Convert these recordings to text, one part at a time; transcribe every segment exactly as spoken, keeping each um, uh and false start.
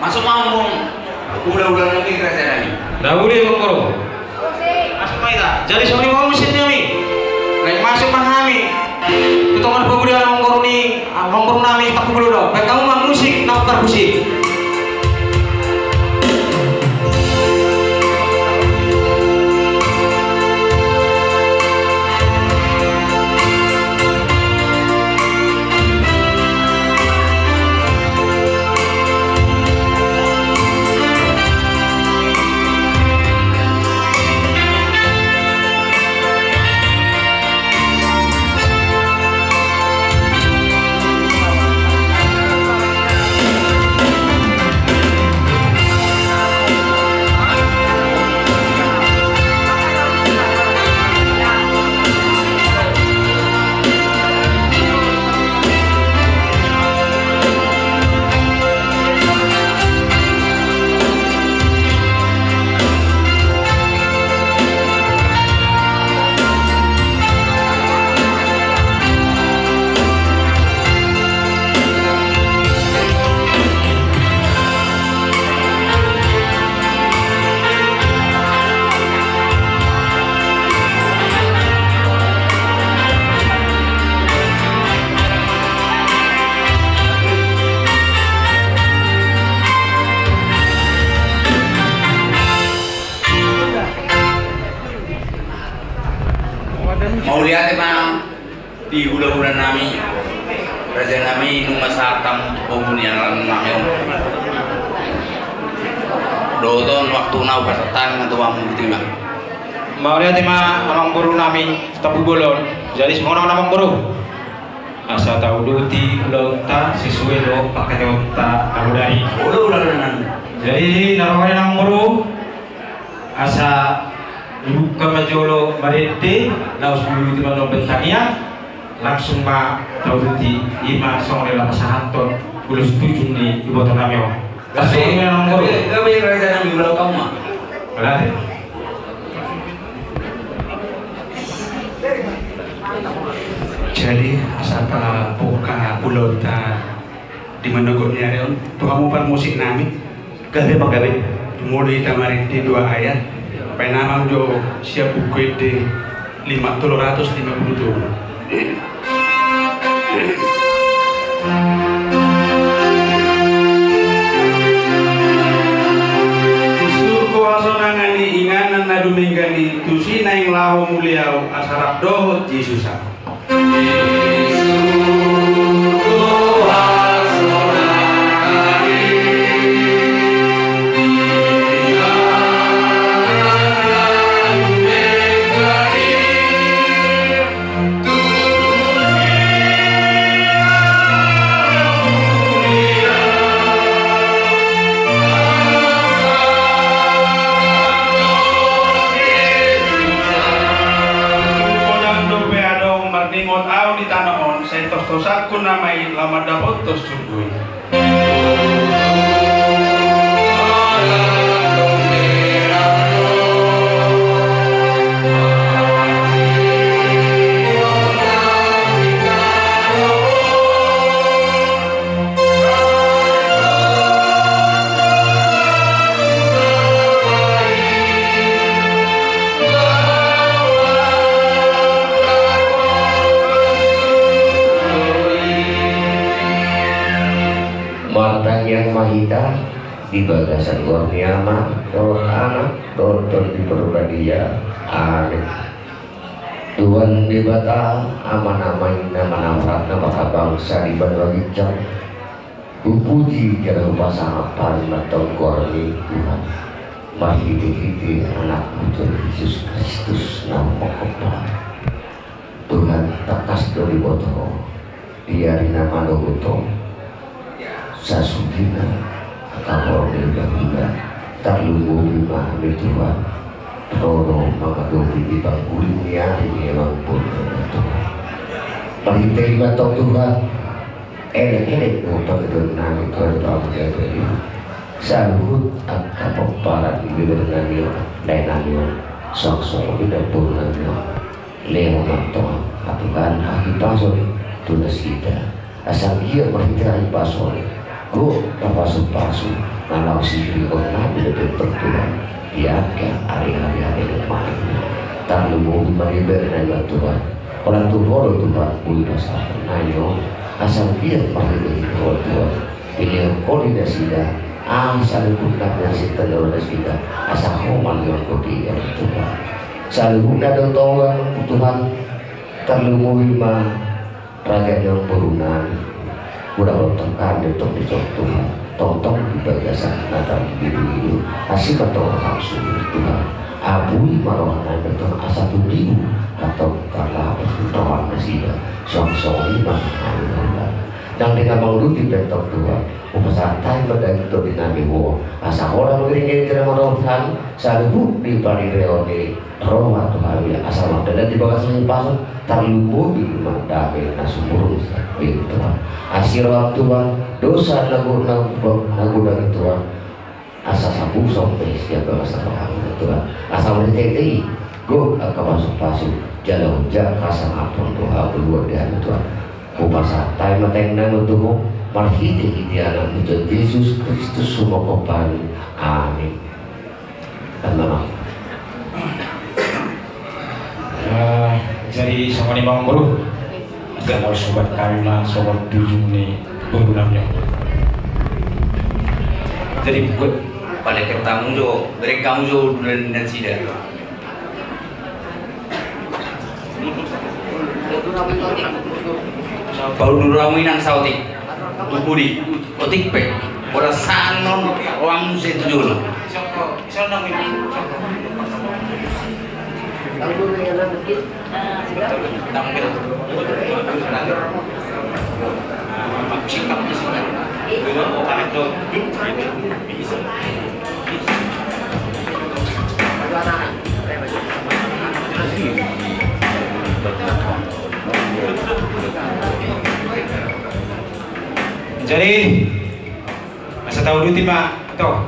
Masuk ma amang boru. Hulahula nami, raja nami. Dahulu amang boru. Masuk ma hita. Jadi songon i ma musik nami. Naeng masuk ma hami tu tonga ni pogu ni amang boru ni, amang boru nami Tampubolon. Baen hamu ma musik na parhusip. Mauliate ma di hulahula nami, raja nami, nunga sahat hamu tu pogu ni alaman nami on. Dohot on waktuna hupasahat hami ma tu hamu, botima. Mauliate ma amang boru nami Tampubolon. Jadi songon on amang boru, asa tauduti ulaonta sesuai dohot pangkataionta na bodari. Olo, hulahula nami. Jadi na roha ni amang boru, asa dibuka ma jolo marende, laos diuduti ma jolo bentang ia. Langsung ma tauduti, i ma songon i laho pasahathon ulos tujung ni iboto nami on. Gabe, gabe, gabe raja nami, ulaon hamu ma. Mauliate. Jadi asa tabuka ulaonta di manogot ni ari on, tu hamu parmusik nami. Gabe, gabe. Molo hita marende dua ayat, baen hamu jo sian Buku Ende lima, tolu ratus lima puluh tolu. Tusi do hasonangan i, inganan na dumenggan i, tusi naeng laho muliau, asa rap dohot Jesus au. Godang dope adong marningot au di tano on, sai tostosanku nama i laho mandapothon sungkun. Martangiang ma hita di bagasan goar ni Ama, dohot Anak, dohot Tondi Porbadia. Amin. Tuhan Debata, Amanami na manamparna marhabangsa di banua ginjang, hupuji jala hupasangap hami ma antong goarmi Tuhan, marhitehite Anakmu Tuhan Jesus Kristus na humongkop. Tuhan, tangkas do diboto Ho di ari na manogot on, sasudena angka horong ni hulahula, tarlumobi ma hami Tuhan, ro do mangadopi di pangguling ni ari ni amangboru on Tuhan. Marhite i ma antong Tuhan, elek-elek do pangidoannami Tuhan, pamuliaon i saluhut angka pomparan ni bebere nami on, lae nami on, songon i na boru nami on. Lehon ma antong Tuhan hahipason tu nasida, asa anggiat marhite hahipason i Dohot na pasu-pasu na laho sihiringonnami dope, Tuhan, di angka ari-ari na uli on. Tarlumobi ma di bere nami, Tuhan. Holan tu Ho do, Tuhan, boi pasahathon nami on. Asa anggiat marhite-hite Ho, Tuhan, dilehon Ho di nasida, asa luhut nang nasida, asa Ho ma lehon Ho di, Tuhan. Saluhutna do, Tuhan, Tuhan, tarlumobi ma raja ni amangboru nami. Uda bontong kan de tong di Tuhan, tongtong di bagasan na tarlumobi. Asi ma tong hasuhut, Tuhan. Apuli ma roha nami, Tuhan, asa tumibu atau tarlapor roha nasida. Suang songon i ma hami, Tuhan. Ndang di na manguduti pe tong, Tuhan. Hupasahat hami ma daging dohot tondi nami, Ho. Asa holan mangiring-iring, Tuhan, saluhut di parireon i. Roha, Tuhan, asa mardalan di bagas na hipas on, tarlumobi ma dame na sumurung sian Ho, Tuhan. Asi roham, Tuhan, dosa na godang, na godang i, Tuhan, asa sapuson be sian bagas roham, Tuhan. Asa marhite-hite i gok angka pasu-pasu, jala hujak hasangapon roham luat di hami, Tuhan. Hupasahat hami ma tangiang nami tu Ho, marhite-hite Anakmu, Tuhan Jesus Kristus, humongkop hami. Amin. Tenang. Eh, jadi songon i ma, amangboru. Jala sobat hami ma songon tujung ni boru nami on. Jadi buat pala bertamu jo, bereng hamu jo duluan nasida. Paulus, hamu inang saotik. Tu pudi, otik pe. Ora sanon, oang muse tu jolo. Jadi, asa tauduti ma, ito.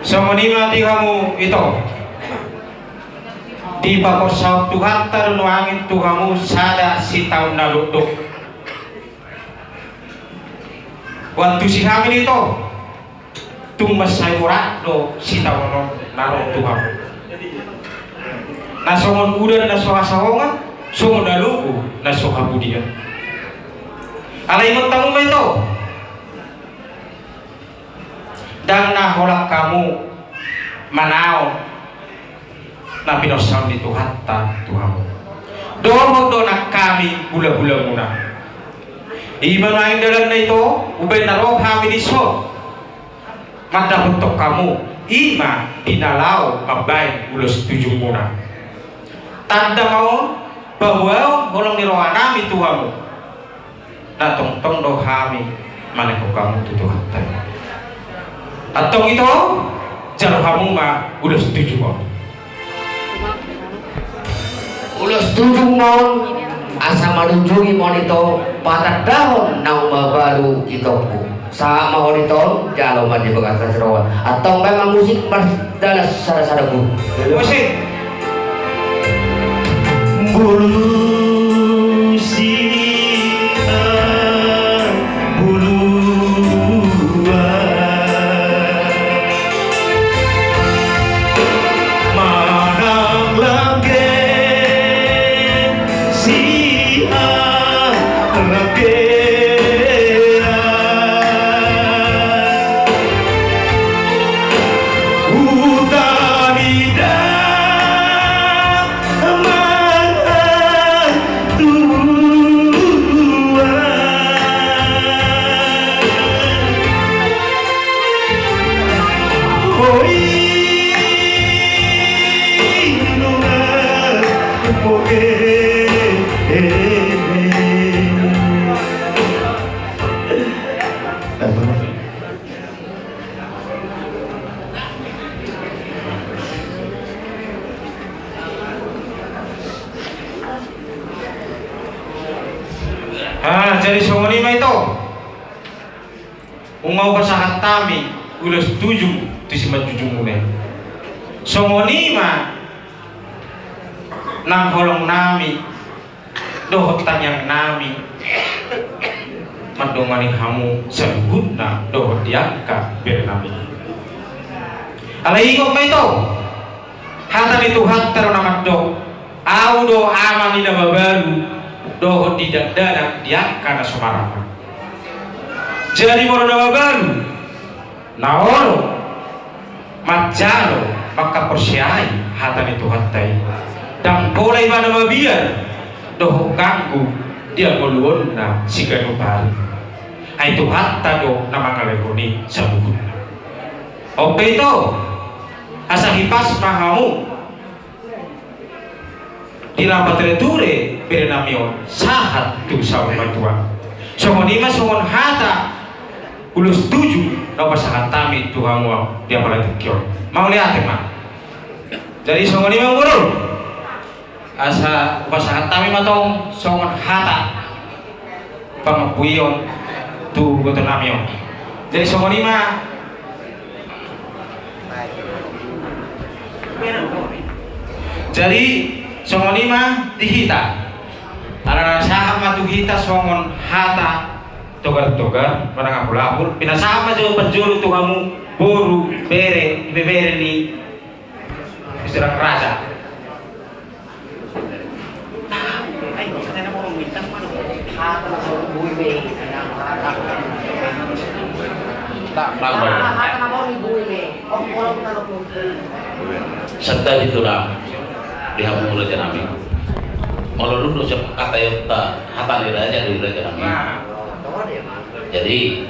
Songon i ma di hamu, ito. Dipaporsahat Tuhanta do nuaeng tu hamu sada sitaon na dokdok. Boan tusi hami, ito. Tung mansai borat do sitaon on na ro tu hamu. Na songon udan na so hasaongan, songon alogo na so habudian. Alai ingot hamu ma, ito. Ndang na holan hamu manaon na pinorsaon ni Tuhanta tu hamu. Dohot do nang hami hula-hulamuna. I ma nuaeng dalanna, ito, umbahen na ro hami dison mandapothon hamu, i ma di na laho mambahen ulos tujungmuna. Tanda ma on, paboaon holong ni roha nami tu hamu. Na tongtong do hami manangkok hamu tu Tuhanta. Antong, ito, jalo hamu ma ulos tujung on. Ulos tujung on, asa manunjungi ma on, ito, patandahon naung mabalu itongku. Sahat ma on, ito, jalo ma di bagas na sirua. Antong, baen ma musik, mardalan sada-sada, guru. Musik. Bulu sian buluan, manang langge sian ranggean. Huta ni damang tuan. Oi, nunga poke. Ah, jadi songon i ma, ito. Nunga hupasahat hami ulos tujung tu simanjujungmuna i. Songon i ma nang holong nami dohot tangiang nami mandongani hamu saluhutna dohot di angka berenami. Alai ingot ma ito, hata ni Tuhanta do na mandok, Ahu do ama ni na mabalu dohot di dakdanak di angka na so marama. Jadi molo na mabalu na olo manjalo mangkaporseai hata ni Tuhanta i, ndang pola ibana mabiar dohot ganggu di hangoluonna siganup ari. Ai Tuhanta do na mangalehon i saluhutna. On pe ito, asa hipas ma hamu di rapat reture berenami on sahat tu saur matua. Songon i ma songon hata ulos tuju na hupasahat hami tu hamu di apala tingki on. Mauliate ma. Jadi songon i ma, Amangboru, asa hupasahat hami ma tong songon hata pangampuon tu ibotonami on. Jadi songon i ma. Jadi songon i ma di hita. Ala na sahat ma tu hita songon hata togar-togar manang apul-apul, pinasahat ma jo parjolo tu hamu boru, bere, ibebere ni Gusti Raja. Santabi tulang di hamu rajanami. Molo dung do siap hata i, hata ni raja do i rajanami. Jadi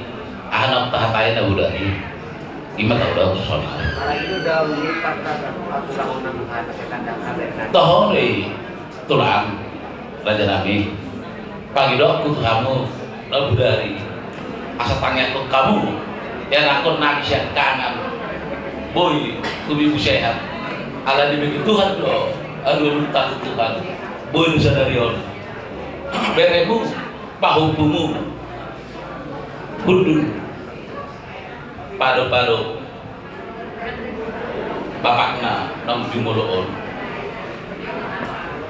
aha na tahatai na bodari, ima tahu dah soal. Toho do i tulang, rajanami. Pangidokku tu hamu na bodari, asa tangiangkon hamu ianakkonnami siangkangan boi tumibu sehat. Ala dibege Tuhan do alualunta tu Tuhan, boi do sadari on beremu, pahompumu, hundul, pado-pado bapakna naung jumolo on.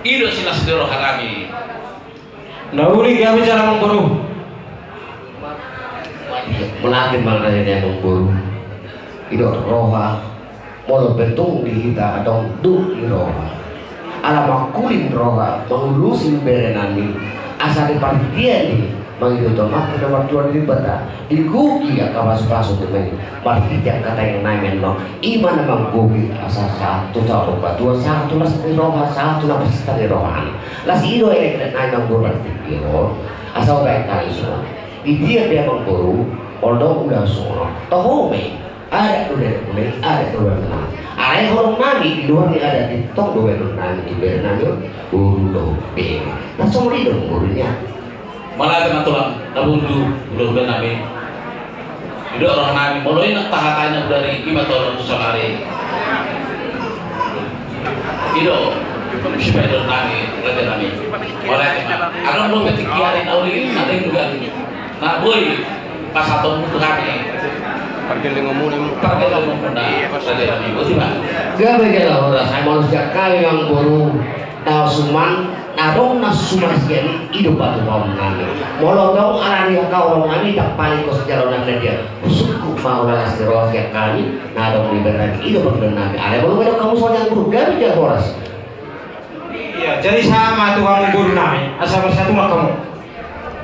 I do silas ni rohanami. Na uli gabe jala, Amangboru. Mauliate ma, raja ni Amangboru. I do roha. Molo pe tung di hita adong duk ni roha, ala mangkuling roha mangurusi berenami, asa di parhitean i mangido tu Amanta na martua Debata, digohi angka pasupasu tu i marhite angka tangiangnami annon. Ima na manggohi asa sahat tu saur matua, sahat tu las ni roha, sahat tu na parsita ni rohana. Las i do elektrek nai manggohi partingkian on. Asa hubaen hami songon i, di dia pe, Amangboru, molo adong ulaon songon on, toho ma i. Adat do baenonnami, adat do baenonnami. Alai holongnami di luar ni adat i, tong do baenonnami tu berenami on, boru dohot bere. Na songon i do, Amangboru, nian. Mauliate ma tulang, na burju hulahula nami. I do rohanami, molo i na tahatai na bodari, ima tolong tu saonari. I do sibaenonnami, rajanami. Mauliate ma. Adong dope tingki ari na uli i, na denggan. Na boi pasahatonmu tu hami. Pargellengonmuna, pargellengonmuna, rajanami. Boti ma. Gabe jala horas, ai molo sian hami, Amangboru, na suman, na adong na suman sian i, i do patupaonnami. Molo adong ala ni angka holongnami, ndang paling kos jalo nang na dia. Husungkun ma ulaon las ni roha sian hami na adong di berenami, i do pargellengonami. Alai molo adong hamu songon i, Amangboru, gabe jala horas. Ia, jadi sahat ma tu hamu, Amangboru nami, asa marsatu ma hamu.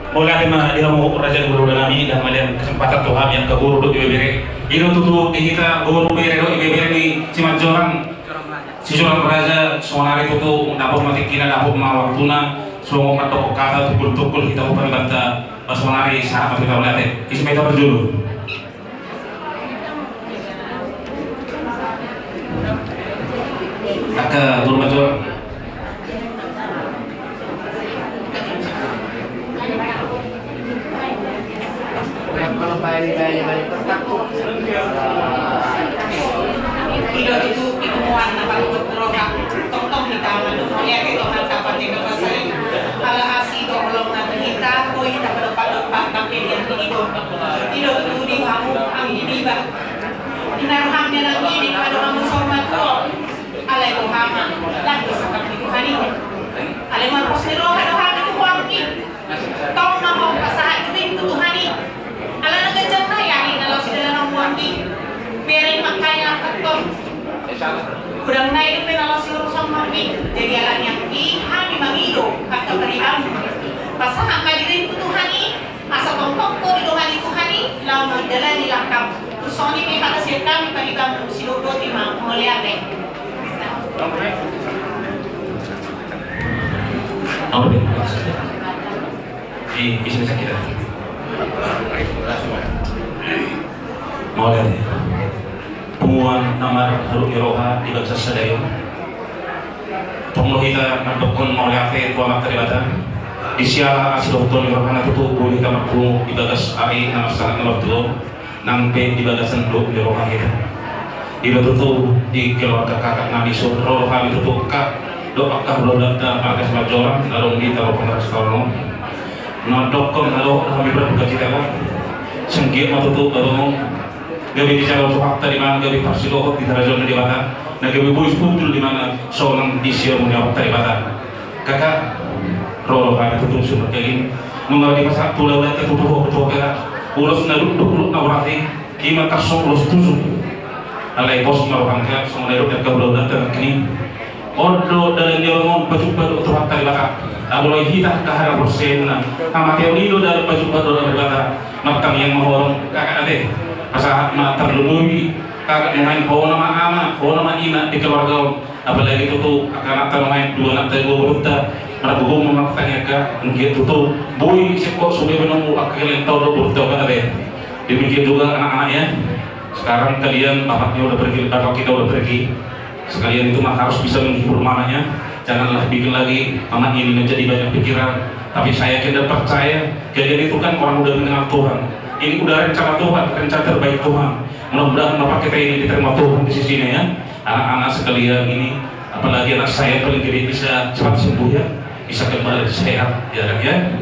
Mauliate ma di hamu raja ni hulahula nami, ndang malean kesempatan tu hami angka boru dohot ibebere. I do tutu di hita boru, bere dohot ibebere ni Simanjorang, Simanjorang Raja, sonari tutu dapot ma tingkina, dapot ma waktuna, songon mandok hata tungkol-tungkol hita umpan banta, sonari sahat ma tu hita, mauliate. Isi ma hita parjolo. Angka boru matua. I do tutu, i do muan na paluhut roha, tongtong hita mandok mauliate tu Amanta Pardenggan Basa i, ala asi do holongna tu hita, boi tapadompak-dompak pangkenian ni i do. I do tutu di hamu anggi niba. Di na roham nian anggi niba do hamu saur matua. Alai boha ma, laho sangkap ni Tuhan i. Alai marpos ni roha do hami tu ho anggi. Tong ma ho pasahat dirimu tu Tuhan Hudang nai dope na laos siurusan hami. Jadi alani i hami mangido angka paribanmu, pasahat ma dirim tu Tuhan i, asa tongtong ho didongani Tuhan i laho mandalani langkam. Songon i pe hata sian hami paribanmu, sidok boti ma, mauliate. Mauliate. Punguan na marhadok ni roha di bagasan sadari on. Tong do hita mandokkon mauliate tu Amanta Debata. Di siala asi dohot toli rohana tutu boi hita marpungu di bagas ari na marsahat na martua on, nang pe di bagasan dolok ni roha hita. I do tutu di keluarga kakak nami, so ro hami tutu angka dohot angka hulahulanta marga Simanjorang na adong di Taraponda Restaurant on. Na dokkon na dohot hami berduka cita kan. Sanggiat ma tutu adong gabe dijalo Tuhanta di mana gabe parsidohot di harajaon ni Debata, na gabe bois puntul di mana sonang di siamun ni Amanta Debata. Kakak, ro do hami tutu sumat kagin. Nunga dipasahat tu hulahulanta tutu ho, tutu ho, kakak. Ulos na dukduk, ulos na urati, ima tarso ulos tusu. Alai pos ma rohangka, songon na didok angka hulahulanta nangkin i. On do dalan ni roha on, pajumpa dohot Tuhanta Debata. Apalagi hita angka harajaon na hamateon i do dalan pajumpa dohot Debata. Martangiang ma holong, kakak ate. Pasahat ma tarlumobi kakak nuaeng, ho nama ama, ho nama ina di keluarga on. Apalagi tutu angka anakta nuaeng, dua anakta, dua borunta. Margogo ma martangiang, anggiat tutu boi singkop sude manomu angka lelengta dohot borunta, kakak ate. Demikian juga anak-anaknya. Sekarang kalian, bapaknya udah pergi, bapak kita udah pergi. Sekalian itu mah harus bisa menghibur mamanya. Janganlah bikin lagi mama ini menjadi banyak pikiran. Tapi saya yakin dan percaya, kalian itu kan orang udah mengenal Tuhan. Ini udah rencana Tuhan, rencana terbaik Tuhan. Mudah-mudahan bapak kita ini diterima Tuhan di sisinya, ya. Anak-anak sekalian ini, apalagi anak saya, paling gede bisa cepat sembuh, ya. Bisa kembali sehat, ya, ya.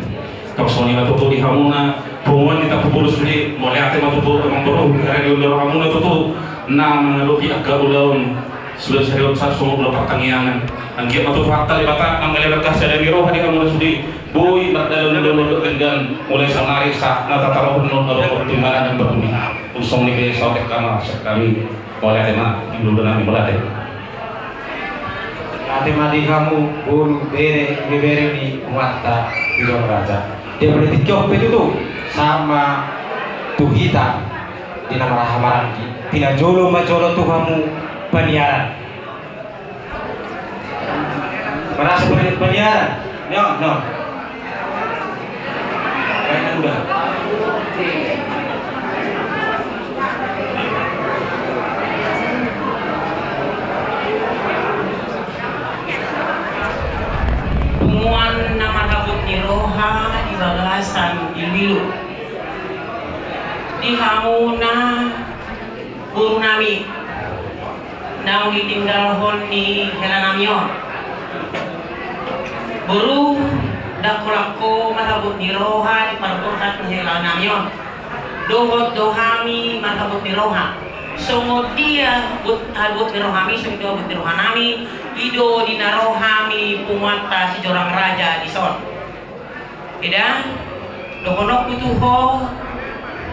Tong songon i ma tutu di hamuna punguan ni Tampubolon sude, mauliate ma tutu amang boru, di ari on di rohamuna tutu na mangadopi angka ulaon. Sude sarion sa songon ulaon partangiangan. Anggiat ma tutu Tuhanta Debata mangalehon angka sada ni roha di hamuna sude, boi mardalan ulaon dohot denggan, mulai saonari sahat na tatarohon on, dohot tu imana na marhuni. Tung songon i pe saotik hama sekali. Mauliate ma, di hulahula nami, mauliate. Mauliate ma di hamu boru, bere, ibebere ni punguanta Sitorang Raja. Di tingki on pe tutu sama tu hita di na marhahamaranggi. Pinajolo ma jolo tu hamu paniaran. Merasa paniaran. Nyo, nyo. Punguan na marhabot ni roha di bagasan iluilu. Di hamuna boru nami, naung ditinggalhon ni hela nami on. Boru, ndang holan ho marhabot ni roha di parborhat ni hela nami on. Dohot do hami marhabot ni roha. Songon dia habot, habot ni roha nami, songon dia habot ni roha nami, i do di na ro hami punguanta Sitorang Raja dison. Eda, dohononku tu ho,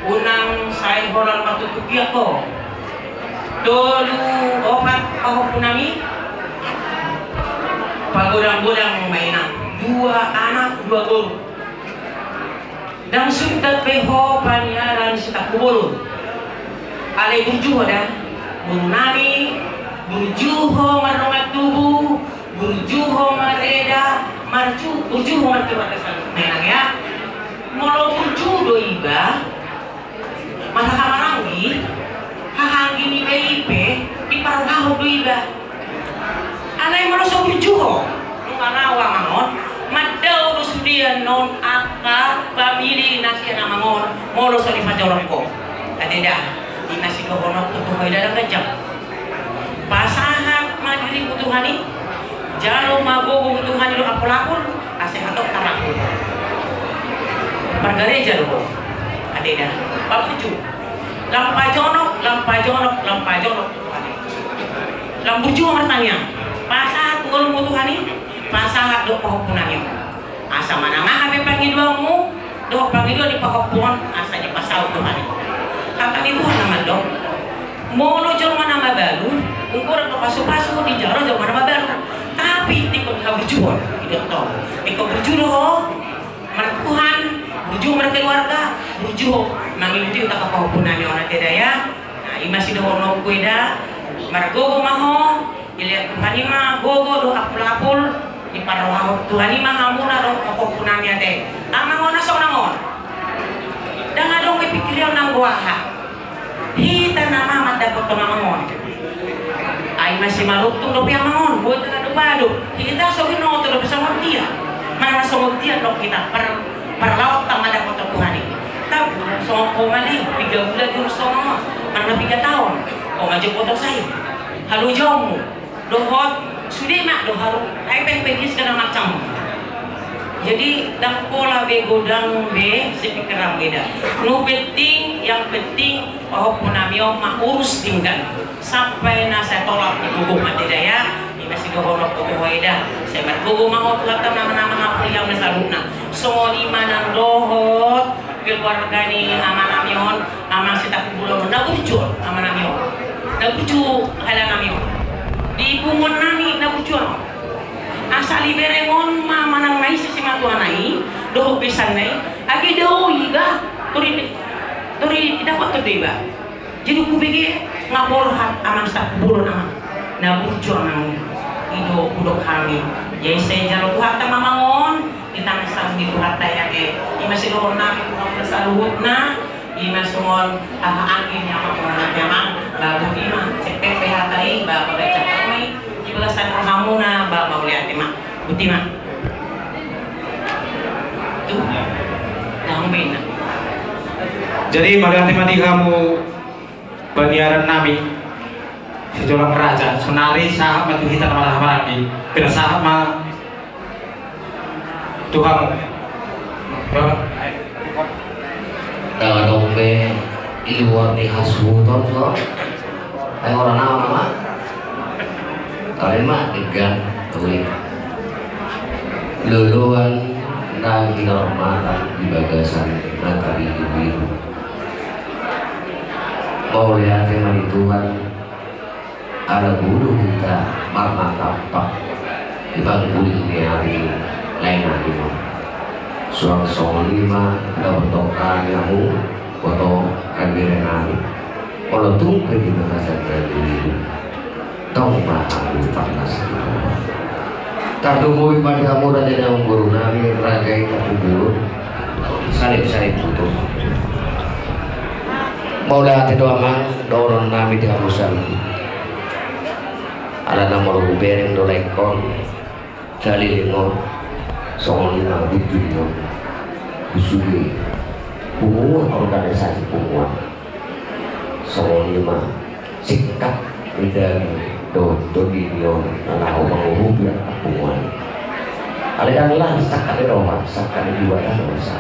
unang sai holan martutupian ho. Tolu, opat pahompu nami, pagodang-godang ma inang, dua anak, dua boru. Ndang sundat be ho paniaran si Tampubolon. Alai burju ho da, boru nami, burju ho mardongan tubu, burju ho mareda, marju, burju ho markeluarga saluhutna, inang, ya. Molo burju do iba marhahamaranggi, hahaanggi niba i pe diparrohahon do iba. Alai molo so burju ho, nunga laho amang on, mandao do sude annon angka pamili na sian amang on, molo so dipajorong ho. Ate da, i ma sidohononku tu ho, eda, ndang ganjang. Pasahat ma dirim tu Tuhan i, jalo ma gogo tu Tuhan i dohot apul-apul, asa hatop tarapul. Pargareja do ho. Ate da, paburju. Lam pajonok, lam pajonok, lam pajonok. Lam burju ho martangiang. Pasahat tu ngolum tu Tuhan i, pasahat dohot pahompu nami on. Asa manang aha pe pangidoanmu dohot pangidoan ni pahompu on, asa dipasaut Tuhan i. Hata ni Tuhan na mandok, molo jolma na mabalu, Jala jala mana mabar. Tapi tingkon haburjuon, tingkon tong. Tingkon burju do ho. Martuhan, burju markeluarga, burju ho. Mangihuti utak pahompu nami on ate da ya. Nah, ima sidohononku eda. Margogo ma ho. Dilehon Tuhan i ma gogo dohot apul-apul. Diparrohahon Tuhan i ma hamuna dohot pahompu nami ate. Amang on na songon on. Ndang adong be pikirion nanggo aha. Hita nama mandapothon amang on. Ai masimaluntung dope amang on, boi tara do bado. Hita so binoto dope songon dia. Mana songon dia dok hita par parlautan mandapothon Tuhan i. Tapi songon ho ma di piga bulan di urus songon on. Mana piga taon. Ho ma jo poto sai. Halojaonmu. Dohot sude ma do haru ai pengpeng di segala macam. Jadi ndang pola be godang be sipikiran beda. Nu penting, yang penting pahompu nami on ma urus tinggal sampai na sai tolap ni gogo ma ate da ya. Ima sidohononku tu ho eda. Sai margogo ma ho tu hata nama-nama hapuliang na saluhutna. Songon i ma nang dohot keluarga ni ama nami on. Amang Sitaku Bolon on na burju on ama nami on. Na burju hela nami on. Di punguan nami na burju on. Asal ibereng on ma manang na ise simatuana i dohot besanna i. Age dao iba tori tori dapot do iba. Jadi hubege nga borhat amang Sitaku Bolon amang. Na burju amang i do hudok hami. Jadi sai jalo Tuhanta ma amang on. Di tangan saluhut ni Tuhanta i ate. Ima sidohonon nami tu hamu saluhutna. Ima songon aha anggi ni amang on ate amang. Ba boti ma cepe pe hata i ba pabaca hami. Di bagasan rohamuna ba mauliate ma. Boti ma. Tu. Dahong bina. Jadi mauliate ma di hamu. Paniaran nami sijolang raja sonari sahat ma tu hita na marhahamaranggi. Pira sahat ma tu hamu. Ndang adong be di luar ni hasuhuton so. Ai ora nama ma. Alai ma denggan. Loloan na hinarmatan di bagasan na tarigu-igu. Mauliate ma di Tuhan. Ala bulu hita marnatampak di pangguling ni ari lae nami on. Suang songon i ma dapot dohot hami hamu boto hambere nami. Olo tung pe di bagasan nami tong ma hamu parnas. Tarlumobi ma di hamu raja ni amangboru nami raja i Sitaku Bolon. Salib-salib tutu. Mauliate do amang dohonon nami di hamu sali. Ala na molo hubereng do laengkon saliling on songon i ma bujur i on. Husuge punguan organisasi punguan. Songon i ma singkat ni daging dohot tondi ni on na laho mangurupi angka punguan i. Alai ndang laho sangkap ni roha sangkap ni Debata do masa.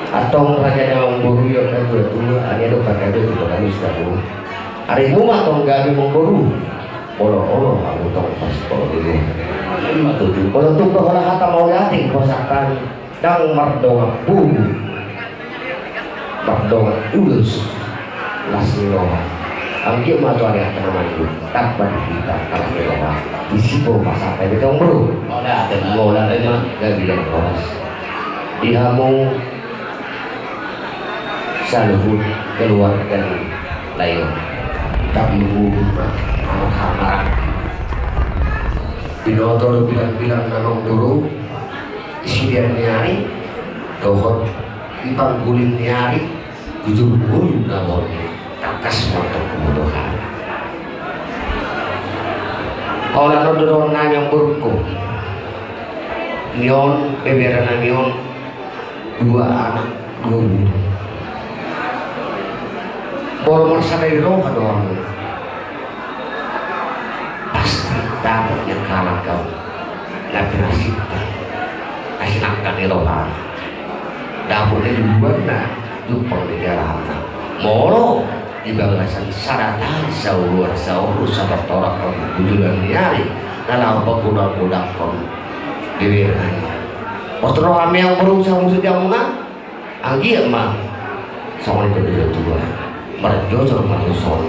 Antong raja ni amangboru i on na tua-tua ane do panggabe tu bagasan i. Ari muna antong gabe amangboru. Olo-olo hamu tong pas olo-olo. Olo tung do holan hata mauliate hupasahat hami. Ndang mardongan pungu, mardongan ulos las ni roha. Anggiat ma tu ari angka na mangihut tamba di hita las ni roha. Disi pe pasahat hami tong bro. Mauliate ma. Gabe na horas di hamu saluhut keluarga ni lae on. Tapi luhut ma anak hamaran. Binoto do bilang-bilang na manguru. Di sidean ni ari dohot di pangguling ni ari, bujur ngolu na borngin tangkas mantong kebutuhan. Holan on do dohonon nami amangboru, ni on bebere nami on dua anak dua boru. Molo marsada ni roha do hamu, pasti dapot ni angka halak hamu na pinasinta na sinangkap ni rohana. Dapot ni luluanna jumpang ni jalahanna. Molo di bagasan sada tahi sauluan saurus satortorakhon bujulan ni ari na laho pagodang-godangkon bebere nami. Molo tu rohami amangboru samusu di hamuna. Anggiat ma songon i pe do tua marjojor ma tu son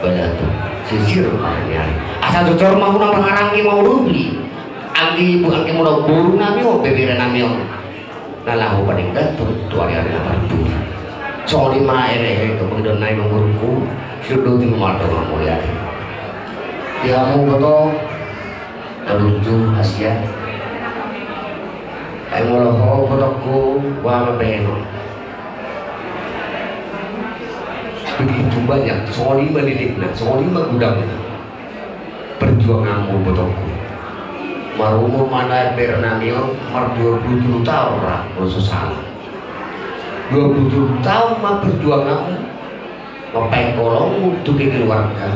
balatuk. Sisir ma nian. Asa jojor ma huna mangaranggi mangurupi. Anggi ibu anggi muna boru nami on, bebere nami on. Na laho paninggaton tu ari-ari na parpudi. Songon i ma ere-ere tu pangidon nai mangurungku. Sudo di mardongan mulia. Di hamu boto. Taluju asia. Ai molo ho botongku, wa ma beno. Begitu banyak, songon i ma lelengna, songon i ma gudangna. Perjuanganmu botongku. Marumur ma na bere nami on, mar dua puluh tolu taon ra, molo so sala. Dua puluh tolu taon ma perjuanganmu. Mambaen holongmu tu keluarga,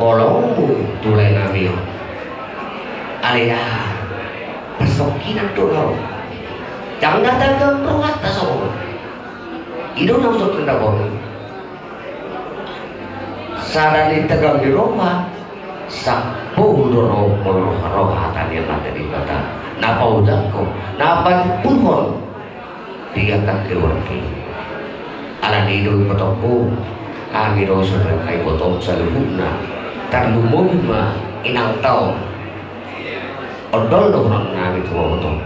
holongmu tu lae nami on. Alai aha, parsongkinan do na ro. Ndang na tagam rohanta songon on. I do na husongon na borngin. Sada ni tagam ni roha, sampulu do ro molo roha-roha hata ni Amanta Debata. Na paujangkon, na patimbulhon. Di angka keluarga i. Alani i do ibotongku, hami do saudara ibotom saluhutna. Tarlumobi ma inanta on. Ondol do holan nami tu botom.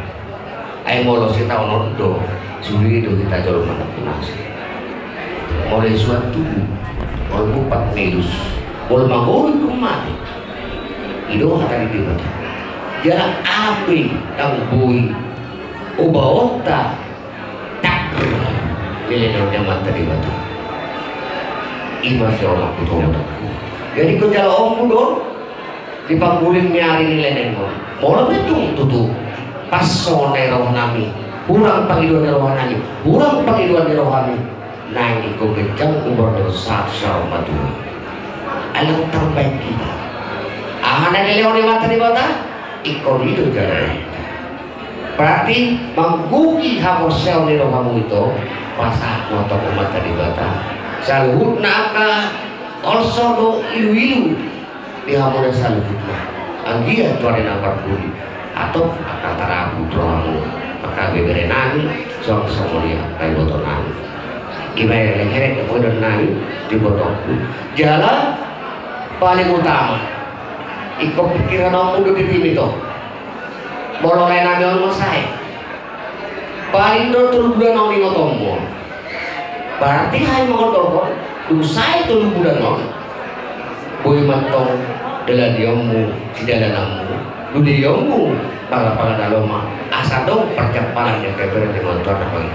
Ai molo sitaonon do, sude do hita jolma na pinasa. Molo i suan tubu, molo bumpat milus, molo mangolu ingkon mate. I do hata ni Debata. Jala ape ndang boi ubaonta. Takdir ni leleng ni Amanta Debata. I ma sian on, amangboru, amangboru. Jadi ingkon jaloonmu do di pangguling ni ari ni leleng on. Molo pe tung tutu pas songon na i rohanami, hurang pangidoan ni rohanami, hurang pangidoan ni rohami, naeng ingkon ganjang umur ni on sahat tu saur matua. Ai lam tarbaen hita. Aha na nilehon ni Amanta Debata? Ingkon i do jaloonta. Berarti manggohi haporseaon ni rohamu ito, pasahat ma tu Amanta Debata. Saluhutna angka holso dohot iluilu di hamuna saluhutna. Anggiat tu ari na parpudi, atau angka tarapul rohamu, angka beberenami, suang songon i angka ibotonami. I ma i leleng, herek, pangidonnami tu ibotongku. Jala paling utama, ingkon pikiranonmu do dirim ito. Molo laenami on ma sae. Paling do tolu bulan on ingotonmu on. Berarti hami mangondolhon, dung sae tolu bulan on, boi ma antong dalanionmu, sidalananmu, dudeonmu, pangapala na lomak, asa adong parjampalan ni angka iberengmi tu anak on.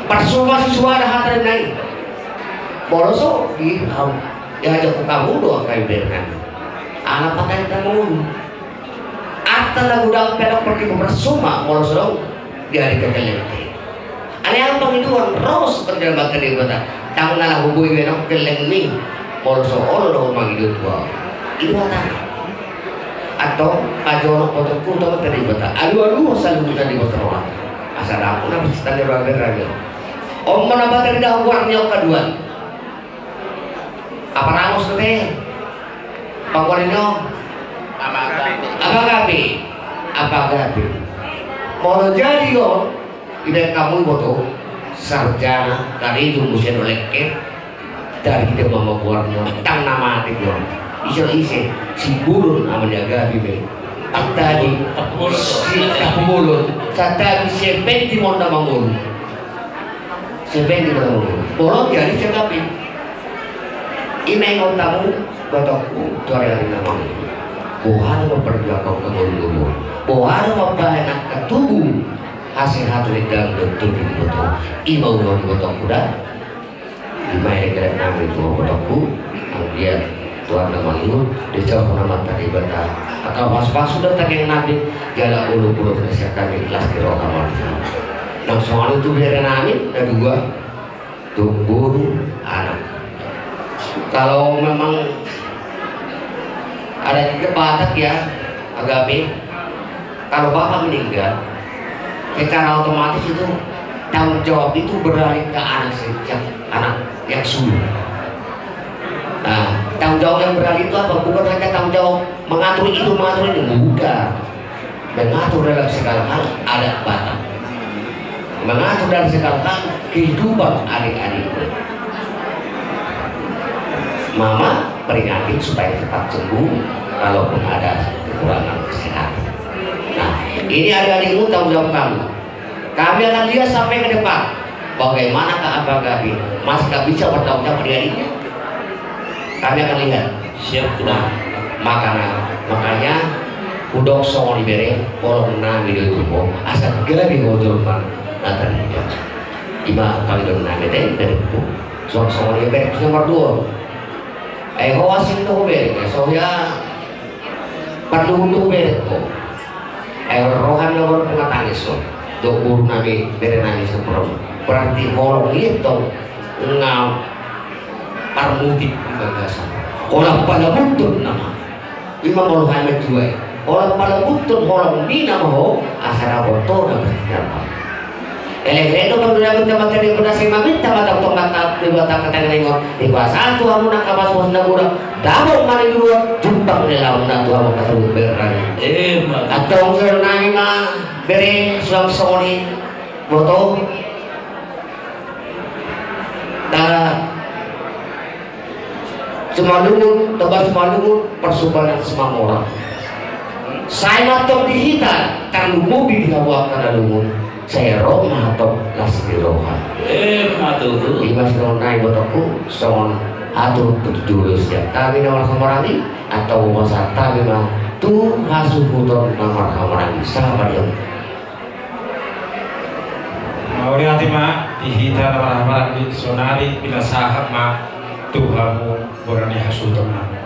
Parsua ma sisuada hata ni na i. Molo so, di hamu, diajak hamu do angka iberengmi. Ala patai hamu. Arta na godang pe adong, partingkian parsuma molo so adong di ari kekelengte. Alai aha pangidoan ro seperti Amanta Debata, ndang na laho boi be adong kellengmi molo so olo do mangido tu ahu. I do hatana. Antong pajonok ma tu Amanta Debata. Alu-alu saluhutna di botong roha. Asa dapot na pasti tanda roha berani. On ma na bata di dahu warni on kaduan. Apa ramos dope? Panggoaran ni on? Apa gabe? Apa gabe? Molo jadi on, ibaen hamu iboto, sarjana, karejo muse do lengket, dari hita mamagoar ni on, ndang na mate di on. Ise, ise, Simbolon ama ni Agabe be. Santabi, si, Simbolon, Santabi, Siapendi ma on na mangolu. Siapendi ma on na mangolu. Bolon jadi Siapendi. I ma ingot hamu, ibotongku, tu ari-ari na mangolu. Boha do mamperjuangkon angka ngolu-ngolu. Boha do mambaen angka tubu. Hasehaton ni dangdut tubu di boto. I ma ulaon ni ibotongku da. Di ma i hata nami tu ibotongku, anggiat tu ari na mangihut, dijalo Amanta Debata angka pasu-pasu dohot tangiang nami, jala urup-urup na sian hami las ni roha ma. Nang songon i tu bere nami na dua, tu boru, anak. Kalau memang ada di Batak ya, Agabe, kalau bapak meninggal, secara otomatis itu tanggung jawab itu beralih ke anak se-, yang, anak yang sulung. Nah, tanggung jawab yang beralih itu apa? Bukan hanya tanggung jawab mengatur itu, mengatur ini, bukan. Mengatur dalam segala hal adat Batak. Mengatur dalam segala hal kehidupan adik-adik. Mama, Peringati supaya cepat sembuh, kalaupun ada kekurangan kesehatan. Nah, ini adik-adikmu tanggung jawab kami. Kami akan lihat sampai ke depan bagaimana keabah gabe, masihkah bisa bertanggung jawab adik-adiknya. Kami akan lihat. Siap, Tuan. Nah, makanya, makanya hudok songon i bere, holong nami do i tu ho, asa gabe ho jolma na tarida. Ima pangidoan nami, te, dari ho. Suang songon i bere, nomor dua. Ai ho asing do ho bere, so hea parluhut do ho bere ho. Ai roham na baru pengatangis ho. Dok boru nami, bere nami, sampurna. Berarti holong i tong nga parmutik di bagasan. Holan palabuton nama. Ima molo hami juai. Holan palabuton holong ni nama ho, asa dapot ho na bertindak. Elek-elek do pangidoan nami, Amanta, di perdasi maminta ma tong mata di batang katang ningon. Di basa tu hamu na kapas-pas na gura. Dapot ma ni dua, jumpang ni laon na tu hamu kasebut berani. Eh, ma. Antong songon nami ma, bere, suang songon i, boto. Nah, Simalungun, Toba Simalungun, Parsubanan Simamora. Sai ma tong di hita, tarlumobi di hamu angka na lungun, sai ro ma tong las ni roha. Eh, ma tutu. Ima songon nai botongku, songon hatutu jolo sian hami na marhahamaranggi, antong hupasahat hami ma tu hasuhuton na marhahamaranggi. Sahat ma di hamu. Mauliate ma di hita na marhahamaranggi, sonari pinasahat ma tu hamu boru ni hasuhuton nami.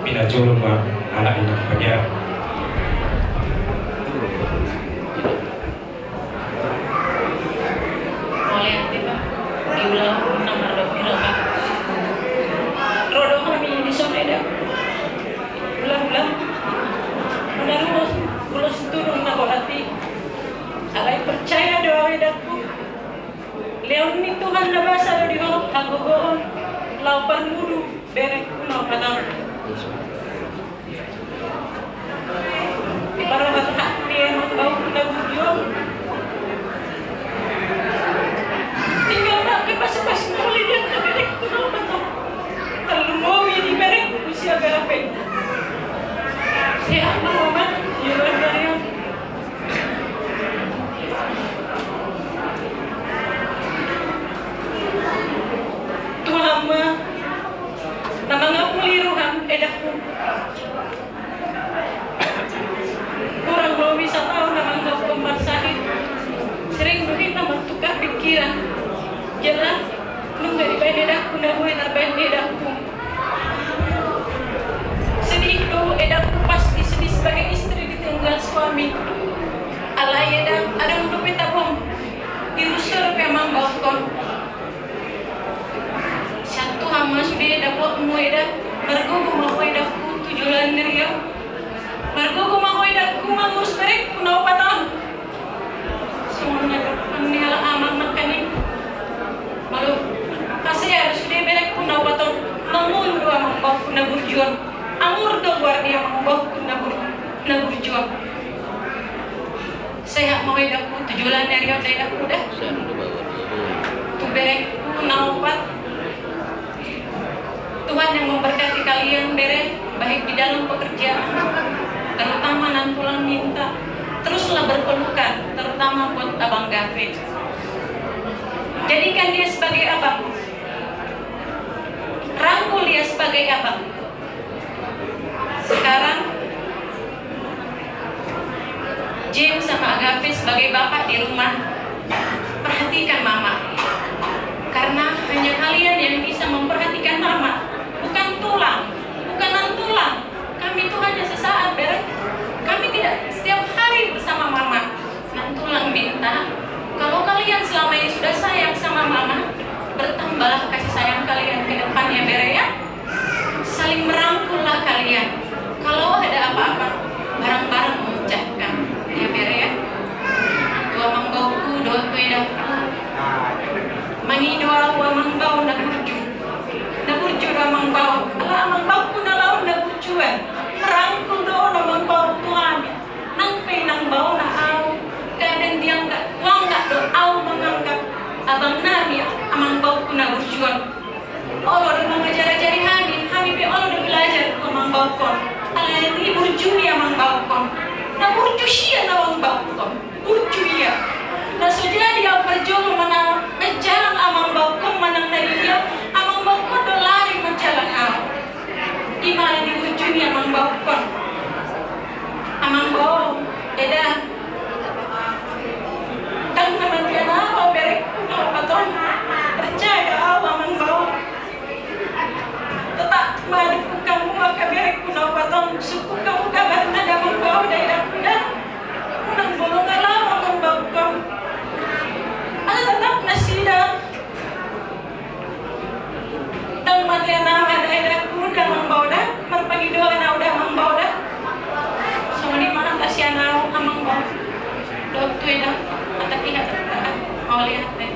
Pinajolo ma anak ni na pajar. Mauliate ma di ulaon na mardongan ni roha. Ro do hami di son eda. Ulang-ulang. Menaruh ulos tudung na borat i. Alai percaya do au edangku, lehon ni Tuhan na basa do di ho hagogoon laho parmudu berekku na opat on. Diparohahon hami amangboru na burju on. Tinggal ma pasu-pasu mauliate di berekku na opat on. Tarlumobi di berekku si Agape. Sehat ma ho, Amang, di ulaon on. Tuhan ma na mangapuli roham, edangku. Hurang lobi sataon amangboru marsahit. Sering do hita martukar pikiran. Jala nunga dibaen edangku na boi tarbaen ni edangku. Sedih do edangku, pasti sedih sebagai istri ditinggal suami. Alai eda, adong dope tabona. Diurusi dope amangboruhon. Sai Tuhan ma sude dapotmu eda. Margogo ma ho edangku tu joloan ni ari on. Margogo ma ho edangku mangurus berekku na opat on. Songon na didok ni halak amang nangkaning, molo hasea do sude berekku na opat on, mangolu do amangboruhon na burju on. Angur do goar ni amangboruhon na bur-, na burju on. Sehat ma ho edangku tu joloan ni ari on da edangku da. Tu berekku na opat. Tuhan yang memberkati kalian, bere, baik di dalam pekerjaan, terutama nantulang Minta. Teruslah berpelukan, terutama buat Abang Gape. Jadikan dia sebagai abang. Rangkul dia sebagai abang. Sekarang James sama Agape sebagai bapak di rumah, perhatikan mama. Karena hanya kalian yang bisa memperhatikan mama. Bukan tulang, bukan nantulang. Kami itu hanya sesaat, bere. Kami tidak setiap hari bersama mama. Nantulang Minta, kalau kalian selama ini sudah sayang sama mama, bertambahlah kasih sayang kalian ke depannya, bere, ya. Saling merangkullah kalian. Kalau ada apa-apa, bareng-bareng memecahkan. Ya, bere, ya. Tu amangboruku dohot tu edangku. Mangido au amangboru na burju. Na burju do amangboru. Ala amangboruku na laon na burju an. Merangkul do amangboru tu hami. Nang pe inangboru na au, kadang dianggap, huanggap do au manganggap abang nami amangboruku na burju on. Olo do mangajar-ajari hami, hami pe olo do Alani burju i amang baokkon. Na burju sian amang baokkon. Burju ia. Na so jadi au parjolo manang manjalang amang baokkon manang na dia, amang baokkon do lari manjalang au. Ima alani burju i amang baokkon. Amang bao, eda. Ndang na mate anakku, berengku na opat on. Percaya au amang bao. Tetap ma dungkon hamu angka berengku na opat on, sungkun hamu kabarna da amang bao da edangku da. Unang bolong ala amang baokkon. Ala tetap nasida. Ndang mate anakku da edangku da amang bao da. Marpangidoan au da amang bao da. Songon i ma hata sian au amang bao. Dohot tu eda, hata ki hata. Mauliate.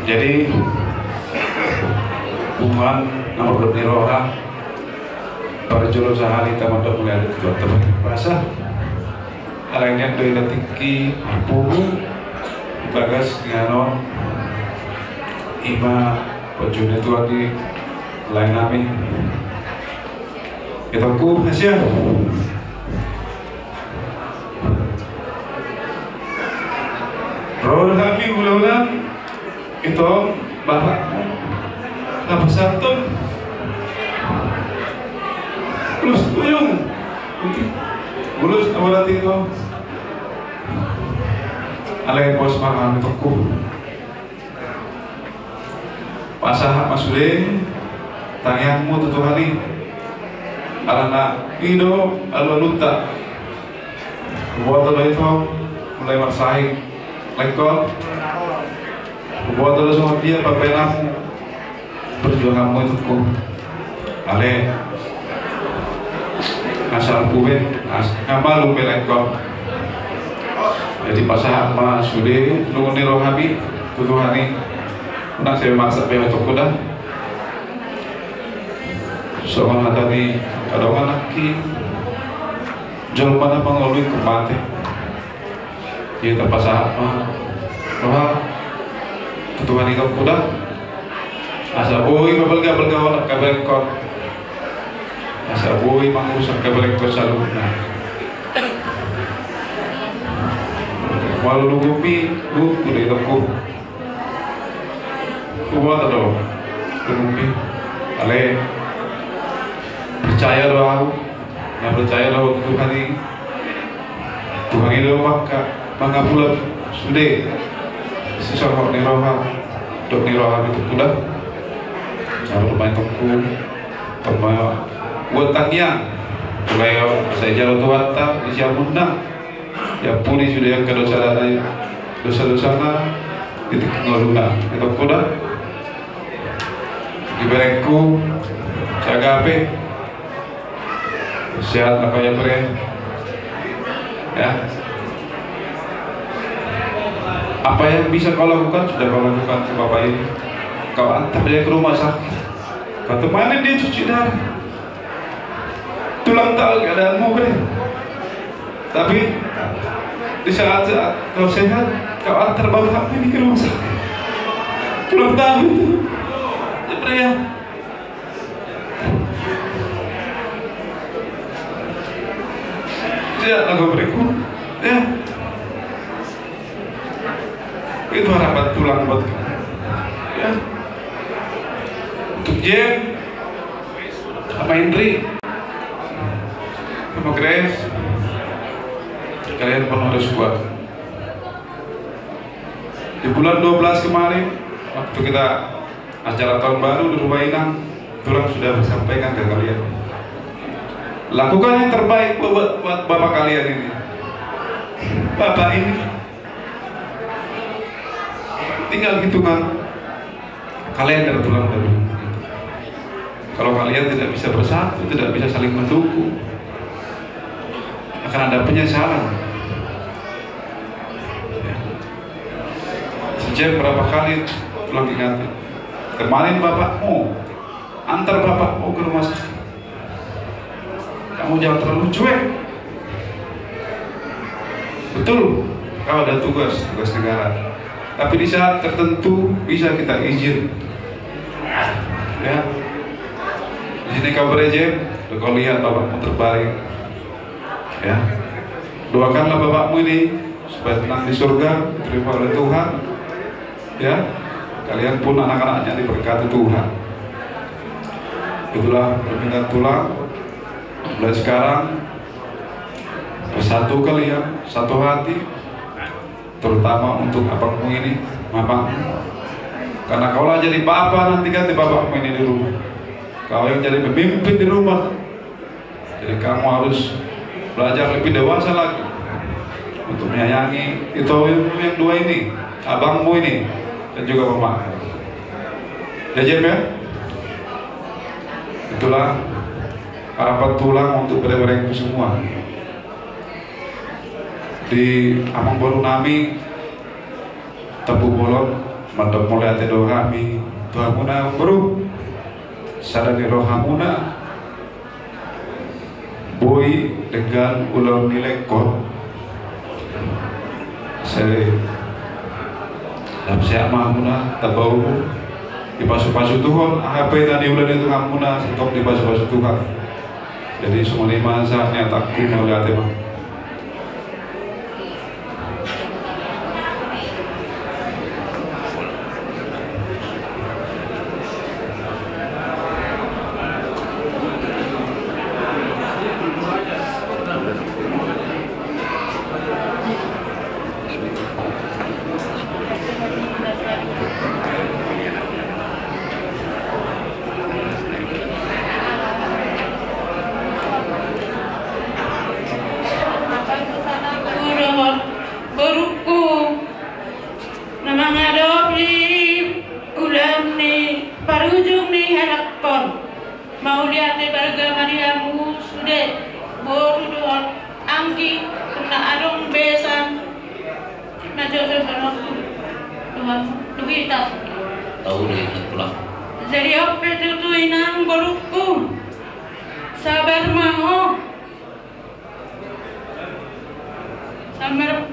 Jadi punguan na mardok ni roha, parjolo sahali hita mandok mauliate tu Tuhanta Bapa. Alai nian do eda tingki marpungu di bagas nian on, ima pajuhon ni Tuhan di lae nami. Itongku, na sian ro do hami hulahula. Itong, bapak, na pasahathon ulos tuyung. Ulos na borat ito. Alai pos ma hami, itongku. Pasahat ma sude tangiangmu tu Tuhan i. Alana i do alualunta. Huboto do ito mulai marsahit lengkon. Huboto do songon dia pambahenanmu, perjuanganmu, itongku. Ale, asal hube, as-, nga malum be lengkon. Jadi pasahat ma sude lungun ni rohami tu Tuhan i. Unang sai maksa be, itongku da. Songon hata ni angka dongan nangkin, jolma na mangolu ingkon mate. Jadi tapasahat ma roha tu Tuhan i, itongku da. Asa boi mabalga-balgahon angka berengkon. Asa boi mangurus angka berengkon saluhutna. Molo lunggumu, lunggumu do, itongku. Huboto do lunggumu. Ale, percaya do au, na percaya do au tu Tuhan i. Tuhan i do mangka mangapula sude sisorhot ni roha dohot ni rohami, itongku da. Sabar ma, itongku. Tama buat tangiang. Mulai sai jalo Tuhanta di siamunna. Diampuni sude angka dosa, dosa-dosana di tingki ngoluna, itongku da. Di berengku, si Agape. Sehat na kau ya, Bre? Ya. Apa yang bisa kau lakukan, sudah kau lakukan ke Bapak ini. Kau antar dia ke rumah sakit. Kau temani dia cuci darah. Tulang tahu keadaanmu, Bre. Tapi di saat, saat kau sehat, kau antar bapak ini ke rumah sakit. Tulang tahu itu. Ya, Bre, ya. Ya, lagu berikut. Ya. Itu harapan tulang buat kamu. Ya. Untuk Jen, sama Indri, sama Grace, kalian pun harus kuat. Di bulan dua belas kemarin, waktu kita acara tahun baru di rumah Inang, tulang sudah sampaikan ke kalian. Lakukan yang terbaik buat, buat, buat bapak kalian ini. Bapak ini tinggal hitungan kalender, tulang, dari kalau kalian tidak bisa bersatu, tidak bisa saling mendukung, akan ada penyesalan. Ya. Sejak berapa kali tulang ingatin, temanin bapakmu, antar bapakmu ke rumah sakit. Kamu jangan terlalu cuek. Betul, kalau ada tugas, tugas negara. Tapi di saat tertentu bisa kita izin. Ya. Di sini kau berejek, kau lihat bapakmu terbaring. Ya. Doakanlah bapakmu ini supaya tenang di surga, diterima oleh Tuhan. Ya. Kalian pun anak-anaknya diberkati Tuhan. Itulah permintaan tulang. Mulai sekarang bersatu kalian, satu hati, terutama untuk abangmu ini, mamamu. Karena kaulah jadi bapa nanti kan di bapakmu ini di rumah. Kau yang jadi pemimpin di rumah. Jadi kamu harus belajar lebih dewasa lagi untuk menyayangi itu yang dua ini, abangmu ini dan juga mama. Ya, Jep, ya? Itulah harapan tulang untuk bere-berengku semua. Di amangboru nami, Tampubolon, mandok mauliate do hami tu hamuna, boru. Sada ni rohamuna boi denggan ulaon ni lengkon. Sai lam sehat ma hamuna, tamba umur, dipasu-pasu Tuhan, aha pe na niula ni Tuhan muna, sai tong dipasu-pasu Tuhan. Jadi songon i ma sahat ni hatangku, mauliate ma. Borungku na mangadopi ulaon ni parujung ni helakkon. Mauliate balga ma di hamu sude boru dohot anggi, na adong besan na jolo dohot tu hita. Tahu deh, itulah. Jadi on pe tutu, inang, borungku, sabar ma ho. Sabar,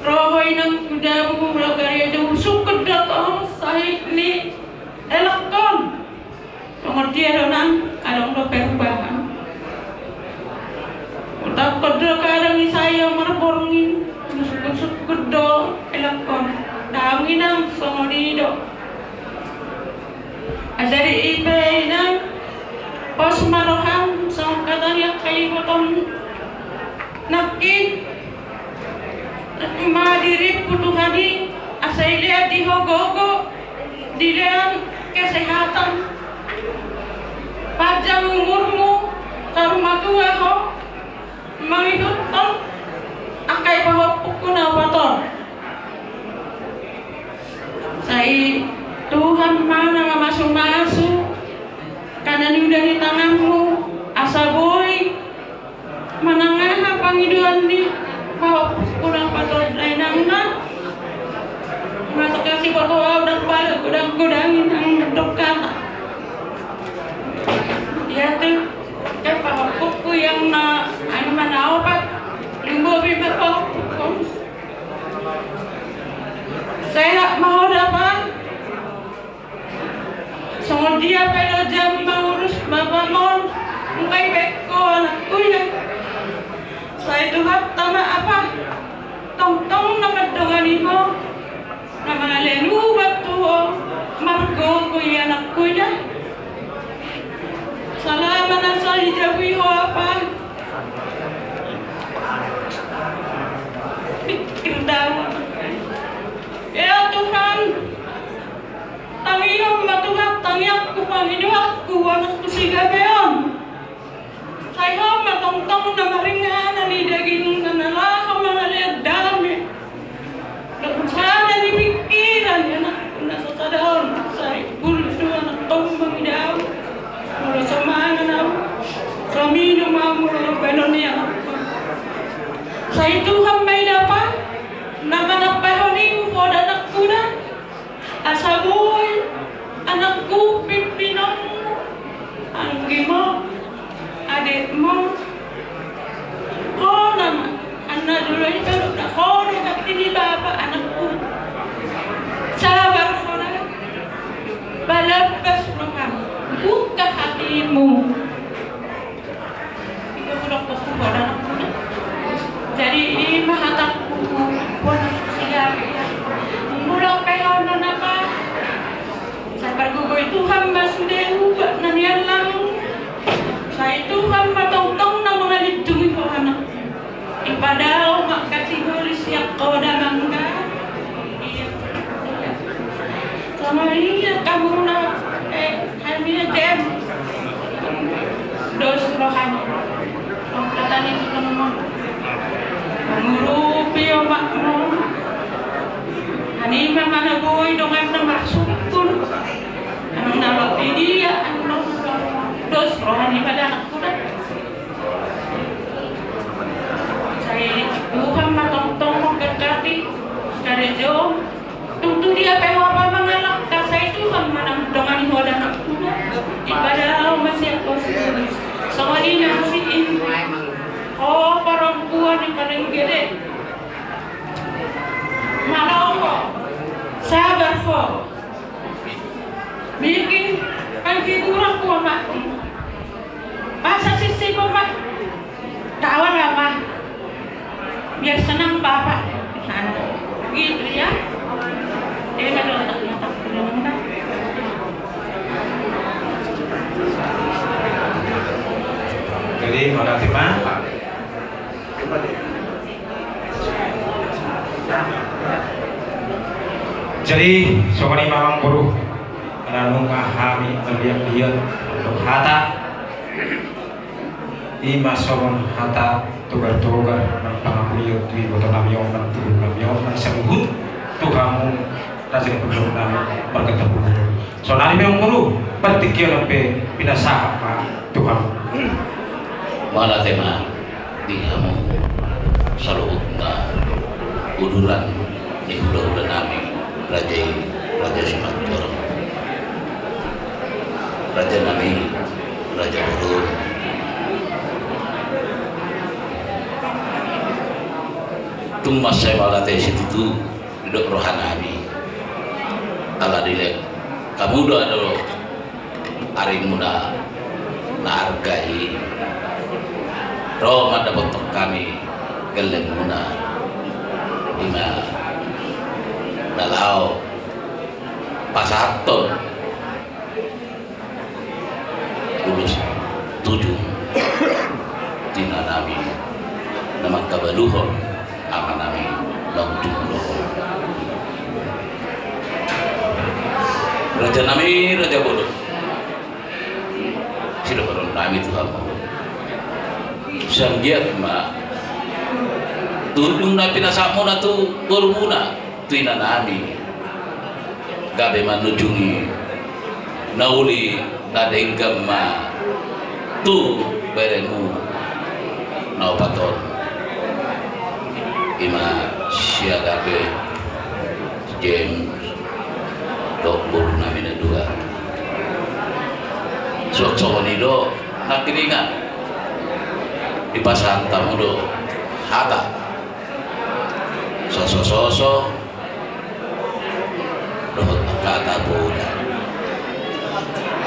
ro ho, inang, tu jabu, ro gari aja, husungkun do ho sahit ni helakkon. Songon dia do, nang, adong do perubahan. Hutangkon do kadang i sai marborngin, husungkun-sungkun do helakkon. Dang, inang, songon i do. Jadi i pe, inang, pos ma roham, songon hata ni angka ibotom nangkin. Ma dirimpu Tuhan i, asa dilehon di ho gogo, dilehon kesehatan, panjang umurmu, tarumatuaho mangihuthon angka i pahompungku na opat on. Sai Tuhan ma na mamasu-masu angka na niula ni tanganmu, asa boi manang aha pangidoan ni pahompungku na opat on, inang, na. Masa kasi boto au, dang pala godang-godang, inang, mandok hata. Ia tu angka pahompungku yang na, anu, ma na opat, lumobi ma pahompungku. Sehat ma ho da, Pak. Songon dia pe do jam mangurus bapam on, nunga dibaen ho, anakku, ia. Sai Tuhanta ma, Apa, tongtong na mandongani ho, na mangalehon ubat tu ho, margogo i, anakku, ia. Salama na so di jabu i ho, Apa. Pikir do au. Ya Tuhan, tangihon ma, Tuhan, tangiangku, pangidoanku, anakku si gabe on. Sai ho ma tongtong na maringanan i dagingna, na laho mangalehon dame. Dohot sada ni pikiran ni anakku na so sada on, sai bulus do anakku mangida au. Molo so mangan au, so minum au, molo baenon ni anakku. Sai Tuhan ma i da, Apa, na manambahon i tu ho da, anakku, da. Asa boi anakku, pimpinonmu, anggimo, adekmu. Ho nama, anna jolo i pe do da. Jadi ima hatangku, bona siap. Mulak pe hona napa. Sai pargogoi Tuhan ma sude ubat na nian lamu. Sai Tuhan ma tongtong na mangalindungi ho anak. Ipadao ma kategori siap koda mangga. Iya. Sama iya kamu na, eh, Hami tem. Dos rohani. Om katani tu teman. Mengurupi omakmu. Ani mama na boi dongan na maksudkun. Anu na lo di dia anu. Dos rohani pada anakku dah. Sai Tuhan ma tongtong memberkati. Dari jauh. Tung tu dia pe ho apa mangalangka sai Tuhan manang dongani ho anak muda. Ipada ho masih aku. Songon i na si in. O parompuan yang paling gede. Mana ho? Sabar ho. Bikin kan hiburan ho mati. Masa sisi ho mati. Kawan apa? Biar senang Bapak. Nah, gitu ya. Dia kan letaknya tak benar. Jadi, mana tema? Jadi, songon i ma amang boru. Karena nunga hami terlihat-lihat untuk hata. Ima songon hata togar-togar nang pangapuion tu iboto nami on nang tubu nami on nang saluhut tu hamu raja ni panggabean nami marga Tampubolon. Sonari pe amang boru, partingkian on pe pinasahat ma tu hamu. Mauliate ma di hamu saluhutna uduran ni hulahula nami raja i, raja Simanjorang. Raja nami, raja bolon. Tung mansai mauliate situtu didok roha nami. Ala dilehon hamu do ado arimuna na arga i. Ro mandapothon hami gellengmuna. Ima na laho pasahathon ulos tujung tu ina nami na mangkabaluhon ama nami naung jumolo. Raja nami, raja bolon. Sidohonon nami tu hamu. Sai anggiat ma tujung na pinasahatmuna tu borumuna, tu ina nami. Gabe manujungi na uli na denggan ma tu beremu na opat on. Ima siagabe James dohot boru nami na dua. Suang songon i do nangkiningan. Dipasahat hamu do hata. Soso-soso dohot angka hata poda.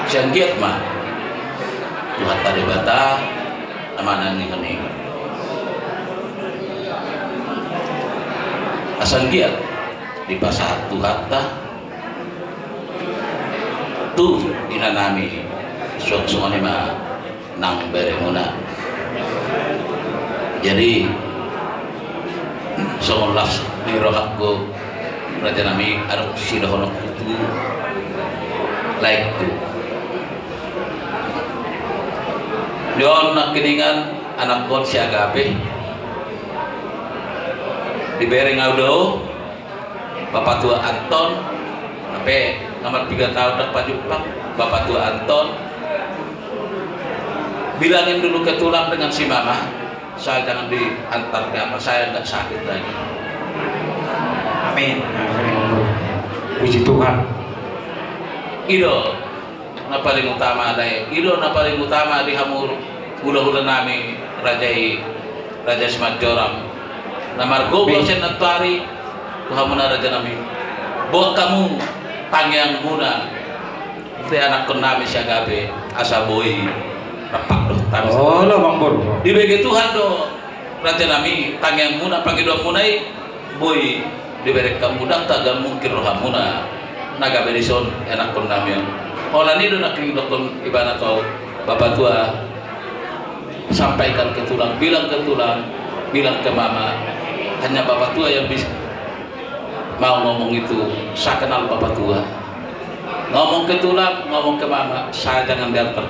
Sai anggiat ma Tuhanta Debata na manangihon i. Asa anggiat dipasahat Tuhanta tu ina nami suang songon i ma nang beremuna. Jadi songon las ni rohangku raja nami, adong sidohononku tu laengku. Di on nangkiningan anakkon siagabe dibereng au do. Bapak tua Anton, hape na marpiga taon ndang pajumpang, Bapak tua Anton. Bilangin dulu ke tulang dengan si mama, saya jangan diantar ke apa, saya nggak sakit lagi. Amin. Amin. Puji Tuhan. I do na paling utama, alai i do na paling utama di hamu hulahula nami raja i, raja Simanjorang. Na margogo sian nantuari tu hamuna raja nami. Boan hamu tangiangmuna tu anakkon nami siagabe asa boi rap dohot Olo, Amangboru. Dibege Tuhan do, raja nami, tangiangmuna, pangidoanmuna i, boi dibereng hamu, ndang tagan mungkin rohamuna. Na gabe dison, ianakkon nami on. Holan i do nangkin didokkon ibana tu au, Bapatua, sampaikan ke tulang, bilang ke tulang, bilang ke mama. Hanya Bapatua yang bisa mau ngomong itu, saya kenal Bapatua. Ngomong ke tulang, ngomong ke mama, saya jangan diantar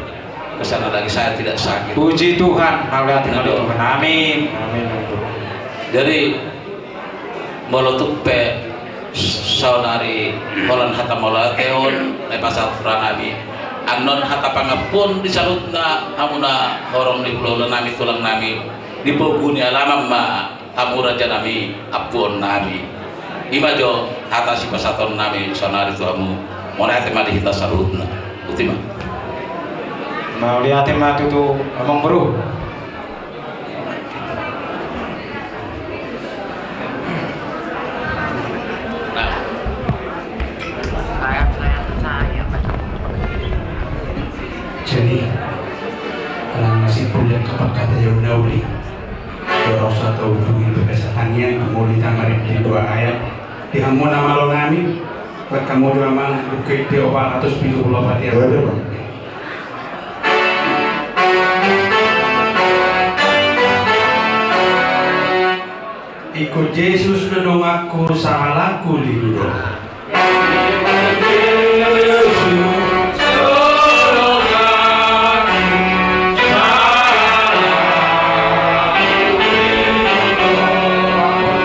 ke sana lagi, saya tidak sakit. Puji Tuhan, mauliate ma di Tuhan. Amin. Amin. Jadi, molo tung pe saonari holan hata mauliate on na dipasahat hurang nami, annon hata pangampuon di saluhutna hamuna horong ni hulahula nami, tulang nami, di pogu ni alaman ma. Hamu raja nami, ampuon nami. I ma jo hata sipasahaton nami saonari tu hamu. Mauliate ma di hita saluhutna. Boti ma. Mauliate ma tutu, Amangboru. Jadi, ala na simpul do angka parhataon na uli. Jolo sahat tu ujung i, bagasan tangiang, molo hita marende dua ayat. Di hamu na malo nami, baen hamu jo, Amang, Lukas dua puluh opat, satus pitu puluh opat ya. Iya, iya, Bang. Ingkon Jesus do donganku, sahalakku lilu do.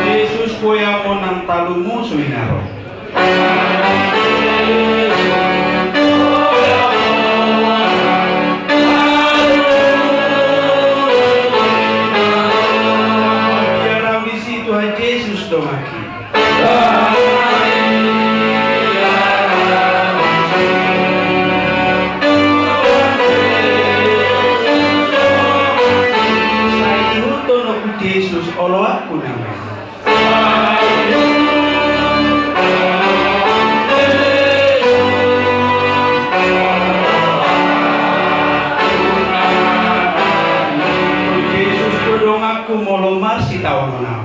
Jesus, boi hamu nang talumu so hinaro. Ia rau disi Tuhan Jesus donganki. Sai ihuthon ho tu Jesus oloanku na Jesus do donganku molo marsitaonon au.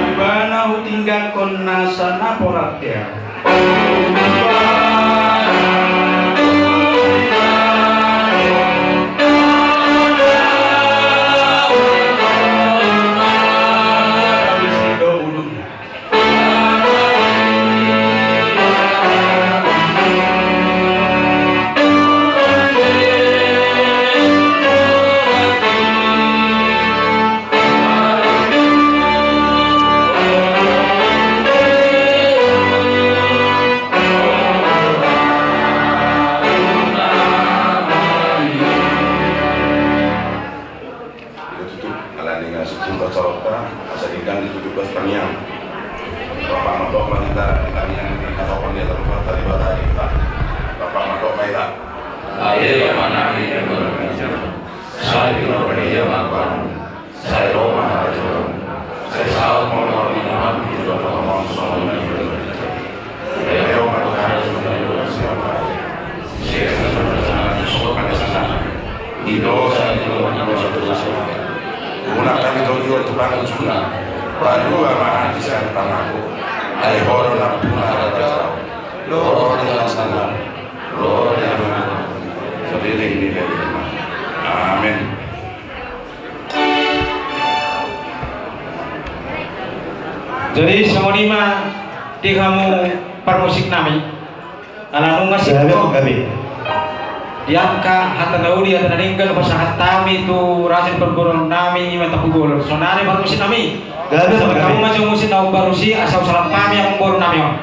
Ibana hutinggangkon nasa naporat i. Tutup, ala ni nga sungkun pasarotta, asa denggan ditutup bas tangiang. Rap mandok ma hita di tangiang ni hatopan ni hata Debata di hita. Rap mandok ma hita. Ale Amanami na marhite. Sai pinarbadia ma goarmu. Sai ro ma harajaonmu. Sai saut ma goarmu di hami di tongatonga songon na di banua. Sai ro ma tu hami songon na di banua. Sai ro ma tu hami songon na di banua. Di dosa ni dosa dosa. Unang hami togihon tu pangunjunan. Palua ma hami sian pangago. Ai Ho do nampuna harajaon. Dohot di hasangapon. Dohot di hasangapon. Saleleng ni leleng. Amen. Jadi songon i ma di hamu parmusik nami. Ala nunga singkop. Gabe, gabe. Di angka hata na uli, hata na denggan pasahat hami tu raja ni parboruon nami, i ma Tampubolon. Sonari parmusik nami. Gabe, gabe. Hamu ma jo musik na umbarusi, asa husalap hami amangboru nami on.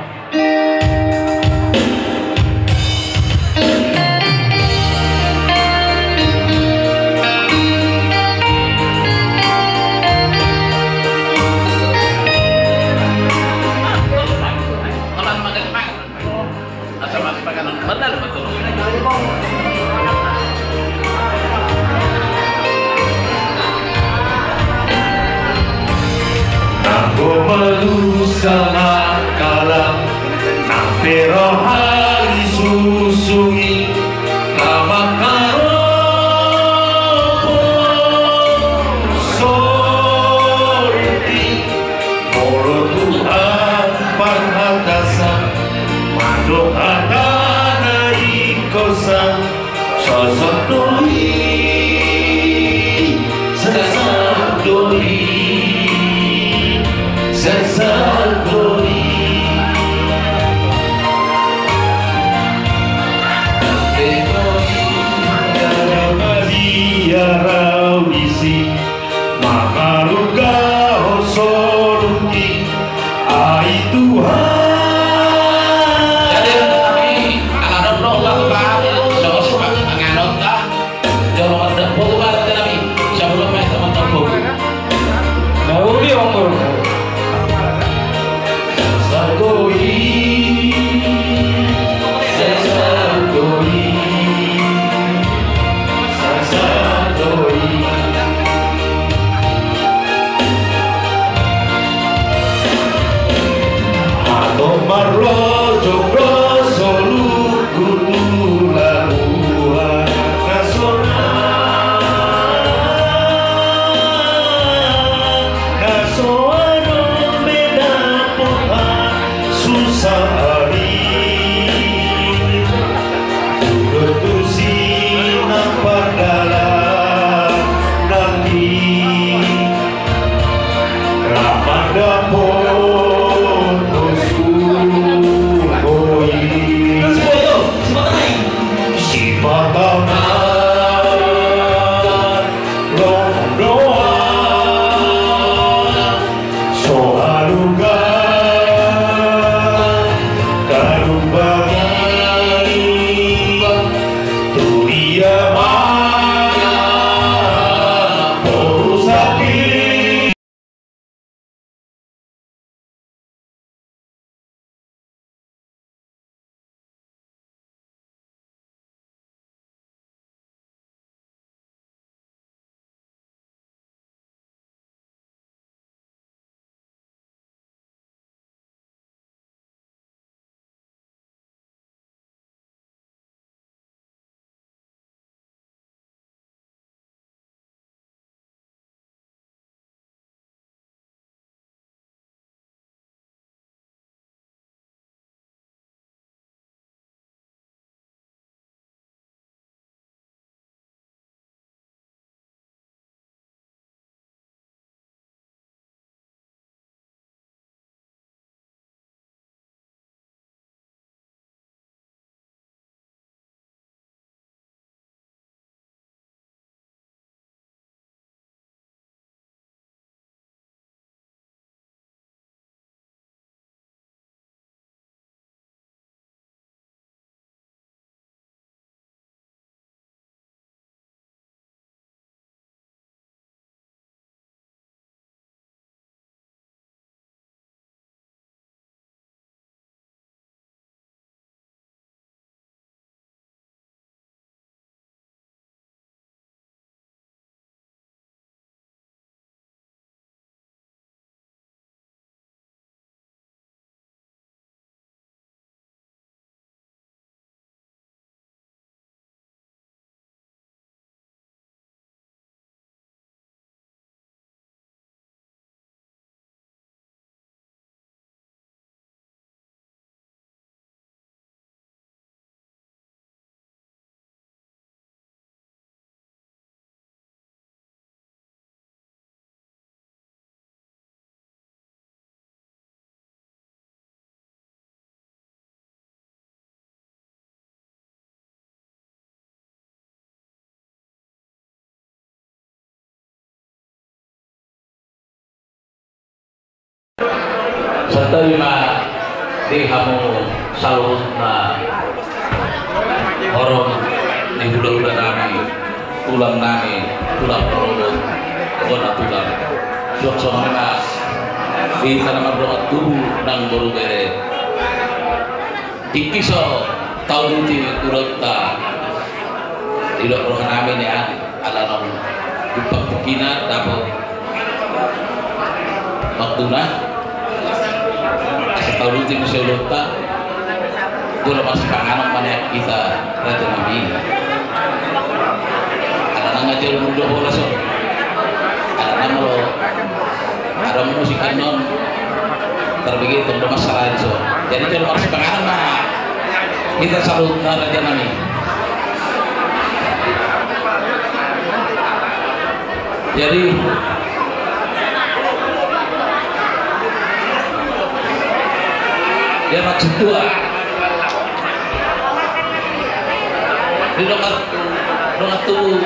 Sahat do i, sahat do i, sahat do i. Dia rau disi manghaluka ho soluki, ai Tuhan. Jadi kami ala dong dong bang bang, so so bang nganot dah. Jolo ada pogo bang kami, sebelum main teman-teman. Nah, uli omur. Sahat do i, sahat do i, sahat do i. Antong marlojong do soluku tu labuan na so na, na so adong be dapot susah ari. Tudos tusi na pardalan nangkin, ra mandapot do sungkoi. Sipata na lomdoan so haluga tarumbangi tu dia ma porusak i. Santabi ma di hamu saluhutna horong ni hulahula nami, tulang nami, tulang parorobot, bona tulang. Suang songon i ma di hita na mardongan tubu nang boru bere. Tingki so tauduti ulaonta. Didok roha nami nian ala naung jumpang tingkina dapot waktuna. Asa tauduti muse ulaonta. Jolo marsipanganon ma nian hita raja nami. Ala nang aja ulaon do bolas on. Ala nang olo adong musik annon. Tarbege tong do masalah di son. Jadi jolo marsipanganon ma hita saluhutna raja nami. Jadi dia maksud tua. Di dongan, dongan tubuh.